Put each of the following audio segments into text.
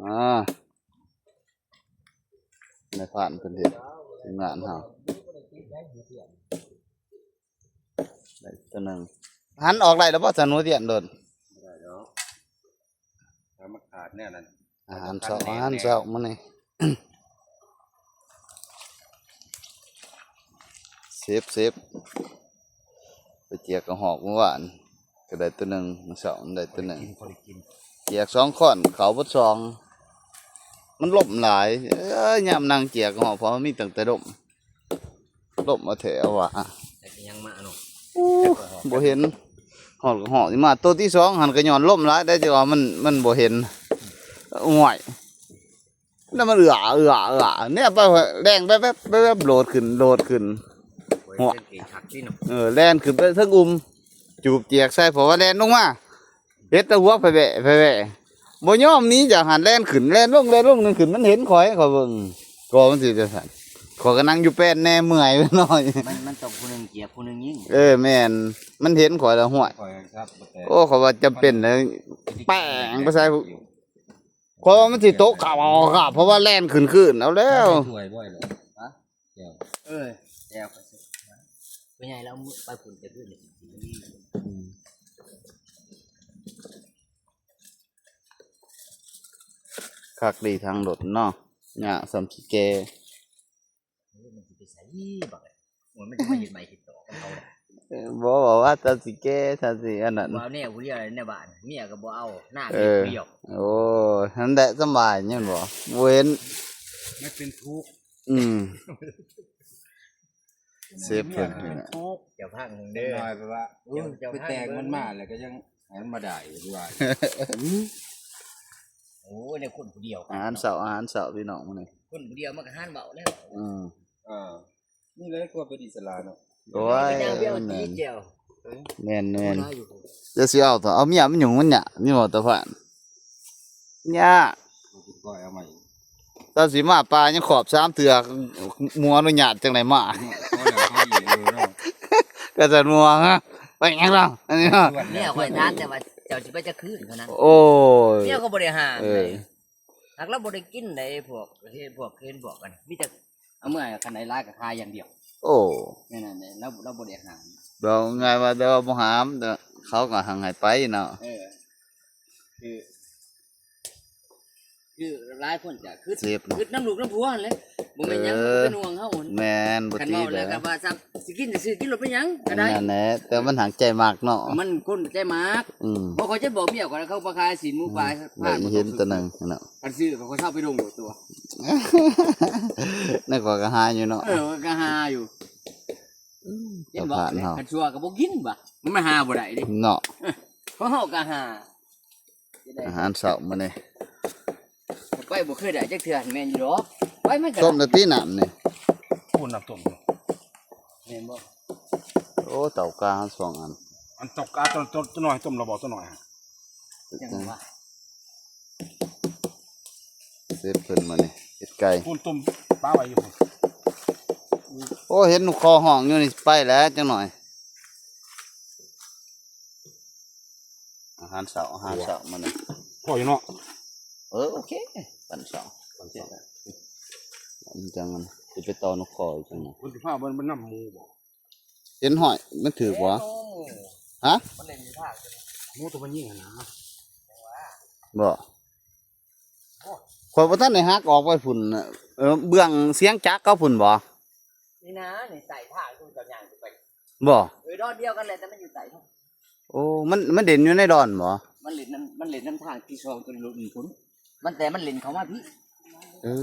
ອ່າ ນາຍພານເພິ່ນເຮັດ ທີມງານເຮົາ ໄດ້ຕົວໜຶ່ງ. ຫັນອອກໄດ້ແລ້ວບໍ່? ສັນຫົວທຽນໂດນ ບໍ່ໄດ້ດອກ ຖ້າມັນຂາດແນວນັ້ນ. ອາຫານເຊົ້າ ອາຫານເຊົ້າມື້ນີ້ ເຊບ ເຊບ ໄປເຈຍກະຫອກມື້ວານ ກໍໄດ້ຕົວໜຶ່ງ ມື້ເຊົ້າໄດ້ຕົວໜຶ່ງ ກິນ ພໍໄດ້ກິນ ເຈຍກສອງຄ້ອນ ເຂົ້າເບິດສອງ ມັນລົມຫຼາຍ. ເອີຍ ຍາມນັ່ງເຈຍກະຫອກ ເພາະມັນມີຕັ້ງແຕ່ລົມ ລົມເອົາແທ້ເອົາວ່າ ແຕ່ກໍຍັງມາເນາະ. ໂອ້ ບໍ່ເຫັນຮອດກະຫອກ ຊິມາໂຕທີສອງຫັ້ນ ກໍຍ້ອນລົມຫຼາຍໄດ໋ ຈັ່ງວ່າມັນ ມັນບໍ່ເຫັນ. ໂອ້ຍ ແລ້ວມັນເອື້ອ ເອື້ອ ເອື້ອ ແນມໄປ ແລ່ນແວບໆ ແວບໆ ໂດດຂຶ້ນ ໂດດຂຶ້ນ ໂອ້ຍ ໂຫ ສັງເກດຄັກຕິເນາະ. ເອີ ແລ່ນຂຶ້ນໄປເທິງອຸ່ມ ຈູບຈຽກໃສ່ ເພາະວ່າແລ່ນລົງມາ ເຮັດແຕ່ຫົວແຜ່ໆ ບໍ່ຍອມໜີຈາກຫັ້ນ ແລ່ນຂຶ້ນ ແລ່ນລົງ ແລ່ນລົງ ແລ່ນຂຶ້ນ ມັນເຫັນຂ້ອຍ ຂ້ອຍເບິ່ງ ກໍມັນຊິຈັ່ງຊັ້ນ ຂ້ອຍກໍນັ່ງຢູ່ແປ້ນແດ່ ເມື່ອຍໜ້ອຍ. ມັນ ມັນຕ້ອງຜູ້ໜຶ່ງຈຽກ ຜູ້ໜຶ່ງຍິງ. ເອີ ແມ່ນ ມັນເຫັນຂ້ອຍແລ້ວ ຫ້ວຍ ຂ້ອຍກໍບໍ່ແຕກ ໂອ້ ຂ້ອຍວ່າຈຳເປັນແລ້ວ ແປ້ງໄປໃສ່ ຂ້ອຍວ່າມັນຊິຕົກຂາບ ເອົາຂາບ ເພາະວ່າແລ່ນຂຶ້ນຄືນເອົາແລ້ວ. ຖ້ວຍບໍ່ໄດ້ ຮະ ແກ້ວ ເອີ ແກ້ວ ພໍ່ໃຫຍ່ລາວໄປພຸ້ນແຕ່ຄືນນີ້ ອືມ ຄັກດີທາງລົດເນາະ ຫຍ້າສ່ຳຂີ້ແກ່. ໂອ້ຍ ມັນຊິໄປໃສບັກ ໂອ້ຍ ມັນຈະມາເຮັດໄມ້ເຮັດຕອກກັບເຮົາ ເອີ ບໍ່ ບໍ່ວ່າສ່ຳຊິແກ່ ສ່ຳຊິອັນນັ້ນ ວ່າແນວຜູ້ດຽວໃນບ້ານ ເມຍກໍບໍ່ເອົາ ໜ້າເປັນຜູ້ດຽວ. ໂອ້ຍ ຫັ້ນແຫຼະສຳບາຍ ແມ່ນບໍ່ ບໍ່ເຫັນ ມັນເປັນທຸກ ອືມ ເຊບເພິ່ນ ເປັນທຸກ ເຈົ້າຟັງເດີ ນ້ອຍແບບວ່າ ໂອ້ຍ ເຈົ້າ ເຈົ້າ ໄປແຕ່ງມັນມາແລ້ວກໍຍັງໃຫ້ມັນມາໄດ້ວ່າ ໂອ້ຍ ແນວຄົນຜູ້ດຽວ ອາຫານເຊົ້າ ອາຫານເຊົ້າ ພີ່ນ້ອງ ມື້ນີ້ ຄົນຜູ້ດຽວມັນກໍຫານເວົ້າແລ້ວ ອືມ ເອີ ນີ້ແຫຼະຄວາມເປັນອິດສະຫຼະເນາະ. ໂອ້ຍ ແມ່ນ ແມ່ນ ແມ່ນ ຈະຊິເອົາ ເອົາເມຍມັນຫຍຸ້ງມັນຍາກ ມີບໍ່ຕາພານ ຍາກ ເອົາໃໝ່ ຕອນຊິມາປ່າຍັງຂອບສາມເທື່ອ ໝູ່ອະນຸຍາດຈັ່ງໄດ້ມາ ເອີ ເນາະ ກໍຈະໝູ່ ຮະ ໄປຫຍັງລະ ອັນນີ້ເນາະ ເມຍຂ້ອຍຖາມແຕ່ວ່າເຈົ້າຊິໄປຈັກຄືນເທົ່ານັ້ນ ໂອ້ຍ ເມຍກໍບໍ່ໄດ້ຫ້າມ ເອີ ເລີຍ ຫາກລາວບໍ່ໄດ້ກິນໃດ ພວກເຫັນ ພວກເຫັນພວກກັນ ມີແຕ່ເອົາເມືອ ຄັນໄດ້ຫຼາຍກໍຂາຍຢ່າງດຽວ. ໂອ້ ແມ່ນນັ້ນແຫຼະ ລາວ ລາວບໍ່ໄດ້ຫ້າມ ເວົ້າງ່າຍວ່າ ແຕ່ວ່າບໍ່ຫ້າມ ແຕ່ເຂົາກໍຮັ່ງໃຫ້ໄປເນາະ. ເອີ ຄື ຄືຫຼາຍຄົນຈະຄຶດ ເຈັບເນາະ ຄຶດນຳລູກນຳຜົວຫັ້ນແຫຼະ ບໍ່ແມ່ນຫຍັງ ເອີ ເປັນຫ່ວງເຮົາ ແມ່ນ ບໍ່ຕິດ ຄັນເວົ້າແລ້ວກໍວ່າ ຊິກິນຊື່ໆ ກິນໂລດ ເປັນຫຍັງກໍໄດ້ ນັ້ນແຫຼະ ແຕ່ມັນຫາກໃຈມັກເນາະ ມັນຄົນໃຈມັກ ອືມ ບໍ່ ຂ້ອຍຈະບອກເມຍຂ້ອຍ ເຂົາມາຂາຍຊີ້ນໝູປາ ອືມ ໄດ້ເຫັນຕົວໜຶ່ງເນາະ ຄັນຊື້ກໍເຊົາໄປລົງໂລດຕົວະ ນັ້ນຂ້ອຍກໍຫາຢູ່ເນາະ ເອີ ຂ້ອຍກໍຫາຢູ່ ອືມ ເຫັນບໍ່ ເຈົ້າພານເຮົາ ຄັນຊົ່ວກໍບໍ່ກິນບາດ ມັນຫາບໍ່ໄດ້ເດ້ເນາະ ເອີ ຂອງເຮົາກໍຫາ ອາຫານເຊົ້າມື້ນີ້ ໄປບໍ່ເຄີຍໄດ້ຈັກເທື່ອ ແມ່ນຢູ່ດອກ ໄປມັນກໍ ຕົ້ມແຕ່ຕີນ້ຳນີ້ ໂອ້ ນ້ຳຕົ້ມ ແມ່ນບໍ່? ໂອ້ ເຕົາກາເຮົາສອງອັນ ອັນເຕົາກາຕົວ ຕົວ ຕົວນ້ອຍຕົ້ມແລ້ວບໍ່ ຕົວນ້ອຍ ຈັ່ງວ່າ ເຊບເພິ່ນມື້ນີ້ເຮັດໄກ່ ພຸ້ນຕົ້ມປາໄວ້ຢູ່ພຸ້ນ ໂອ້ ເຫັນນົກຄໍຮ້ອງຢູ່ນີ້ ໄປແລ້ວຈັກໜ້ອຍ. ອາຫານເຊົ້າ ອາຫານເຊົ້າມື້ນີ້ ພໍຢູ່ເນາະ ເອີ ໂອເຄ ປັນເຊົ້າ ປັນເຊົ້າ ມັນຈັ່ງ ຊິໄປຕໍ່ນົກຄໍຈັ່ງ ເພິ່ນຊິພາມັນ ມັນນຳໝູບໍ່? ເຫັນຫ້ອຍ ມັນຖືກບໍ່? ຮະ? ໝູຕົວມັນຍິງຫັ້ນນະ ບໍ່ ຂ້ອຍບໍ່ທັນໄດ້ຫັກອອກໄປພຸ້ນ ເອີ ເບື້ອງສຽງຈັກເຂົາພຸ້ນບໍ່? ນີ້ນະ ນີ້ໃຕ້ທາງ ເຈົ້າຍ່າງໄປ ບໍ່? ເອີ ດອນດຽວກັນແຫຼະ ແຕ່ມັນຢູ່ໃຕ້ທາງ ໂອ້ ມັນ ມັນເດັ່ນຢູ່ໃນດອນບໍ່? ມັນເຫຼັ້ນນຳ ມັນເຫຼັ້ນນຳທາງທີ່ສອງຕົວລົດນີ້ພຸ້ນ ມັນ ແຕ່ມັນເຫຼັ້ນເຂົ້າມາພີ້ ເອີ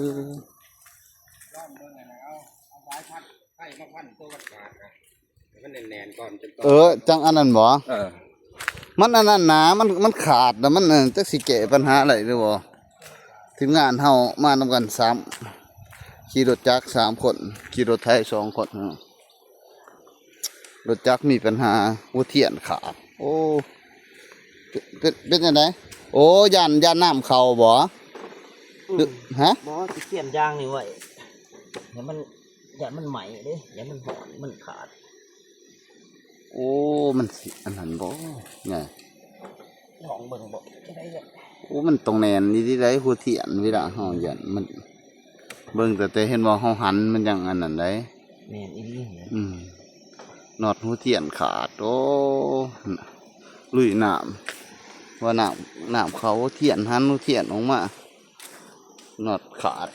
ດອນເບິ່ງຫັ້ນນະ ເອົາ ເອົາສາຍພັນໄຟມາພັນຕົວມັນຂາດນະ ໃຫ້ມັນແໜ້ນໆກ່ອນ ຈັ່ງ ເອີ ຈັ່ງອັນນັ້ນບໍ່? ເອີ ມັນອັນນັ້ນນະ ມັນ ມັນຂາດນະ ມັນ ເອີ ຈັກຊິແກ້ປັນຫາໄດ້ຫຼືບໍ່? ທີມງານເຮົາມານຳກັນສາມ ຂີ່ລົດຈັກສາມຄົນ ຂີ່ລົດໄຖສອງຄົນ ລົດຈັກມີປັນຫາ ຫົວທຽນຂາດ ໂອ້ ເປັນ ເປັນຈັ່ງໃດ? ໂອ້ ຢ້ານ ຢ້ານນ້ຳເຂົ້າບໍ່? ອືມ ຮະ? ບໍ່ ຊິຂຽນຢາງນີ້ໄວ້ ໃຫ້ມັນ ຢ້ານມັນໄໝ້ເດ້ ຢ້ານມັນຮ້ອນ ມັນຂາດ ໂອ້ ມັນຊິອັນນັ້ນບໍ່? ແນ່ ລອງເບິ່ງບໍ່? ຈັ່ງໃດເອີຍ? ໂອ້ ມັນຕ້ອງແໜ້ນອີ່ຫຼີໃດ໋ ຫົວທຽນ ເວລາເຮົາຢ້ານມັນ ເບິ່ງແຕ່ ແຕ່ເຫັນວ່າເຮົາຫັນມັນຍັງອັນນັ້ນໃດ໋. ແມ່ນອີ່ຫຼີນະ. ອືມ ນັອດຫົວທຽນຂາດ. ໂອ້ ລຸຍນ້ຳ ວ່ານ້ຳ ນ້ຳເຂົ້າຫົວທຽນ ຫັນຫົວທຽນອອກມາ ນັອດຂາດ.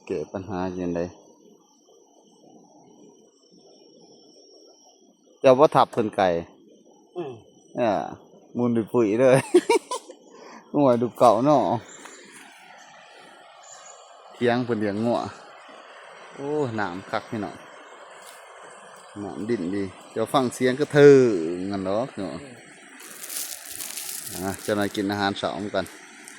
ແກ້ປັນຫາຈັ່ງໃດ? ເຈົ້າບໍ່ທັບເພິ່ນໄກ່? ອືມ ອ່າ ໝຸ່ນປຸ້ຍໆເລີຍ. ງົວດຸເກົ່າເນາະ ຖຽງເພິ່ນລ້ຽງງົວ. ໂອ້ ນ້ຳຄັກພີ່ນ້ອງ ນ້ຳດິນດີ. ເຈົ້າຟັງສຽງກະເທີງຫັ້ນດອກເນາະ. ອ່າ ເຈົ້າໜ້າຍກິນອາຫານເຊົ້ານຳກັນ.